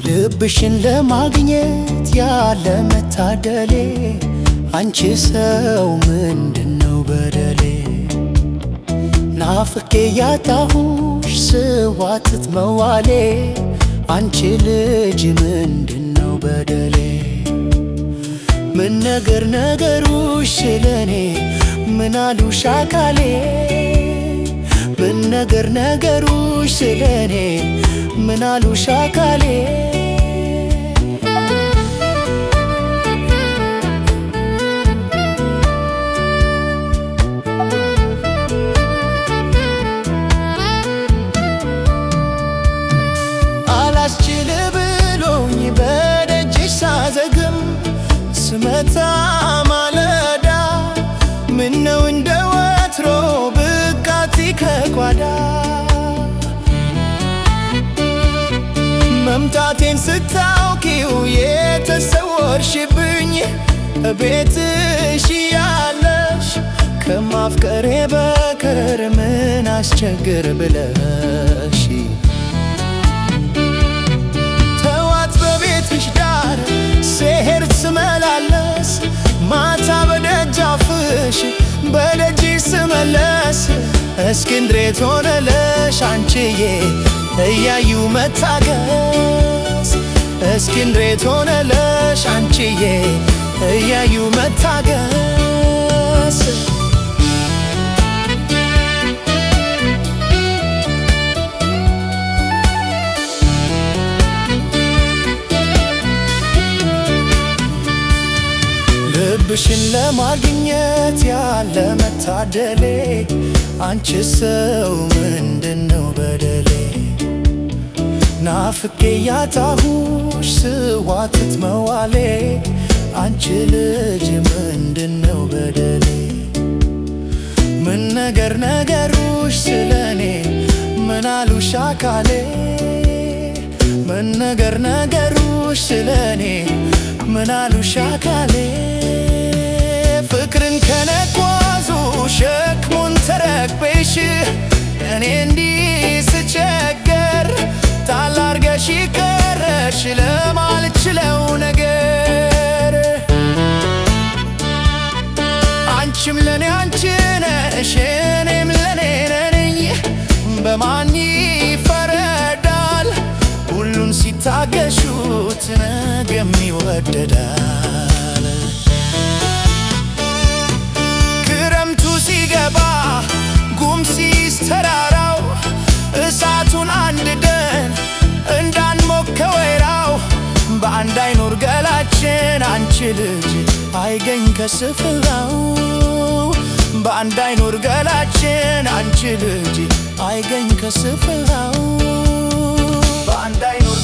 ልብሽን ለማግኘት ያለ መታደሌ፣ አንቺ ሰው ምንድነው በደሌ? ናፍቄ ያጣሁሽ ስዋትት መዋሌ፣ አንቺ ልጅ ምንድነው በደሌ? ምን ነገር ነገሩሽ ስለኔ፣ ምን አሉሽ አካሌ? ምን ነገር ነገሩሽ ስለኔ፣ ምን አሉሽ አካሌ? አላስችል ብሎኝ በደጅሽ ሳዘግም ስመታ ማለዳ፣ ምነው እንደ ወትሮ ብቃቲ ከጓዳ? መምጣቴን ስታውቂው የተሰወርሽብኝ፣ ቤትሽ ያለሽ ከማፍቀሬ በቀር ምን አስቸግር ብለሽ? ተዋት በቤትሽ ዳር ስሄድ ስመላለስ፣ ማታ በደጃፍሽ በደጅሽ ስመለስ፣ እስክንድሬት ሆነለሽ አንቺዬ እያዩ መታገስ፣ እስክንድሬት ሆነለሽ አንቺዬ እያዩ መታገስ። ልብሽን ለማግኘት ያለ መታደሌ፣ አንቺ ሰው ምንድነው በደሌ? ናፍቄ ያጣሁሽ ስዋትት መዋሌ፣ አንቺ ልጅ ምንድነው በደሌ? ምን ነገር ነገሩሽ ስለኔ፣ ምን አሉሽ አካሌ? ምን ነገር ነገሩሽ ስለኔ፣ ምን አሉሽ አካሌ? ፍቅርን ከነጓዙ ሸክሙን ተረክበሽ፣ እኔ እንዲህ ስቸገር ጣል አርገሽ ቀረሽ ለማልችለው ነገር። አንቺም ለኔ አንቺ ነሽ፣ እኔም ለኔ ነኝ፣ በማን ይፈረዳል? ሁሉን ሲታገሹት ነገም ይወደዳል። ክረምቱ ሲገባ ጉም ሲይዝ ተራራው፣ እሳቱን አንድደን እንዳንሞቅ ከወይራው፣ በአንድ አይኖር ገላችን አንቺ ልጅ አይገኝ ከስፍራው፣ በአንድ አይኖር ገላችን አንቺ ልጅ አይገኝ ከስፍራው፣ በአንድ አይኖር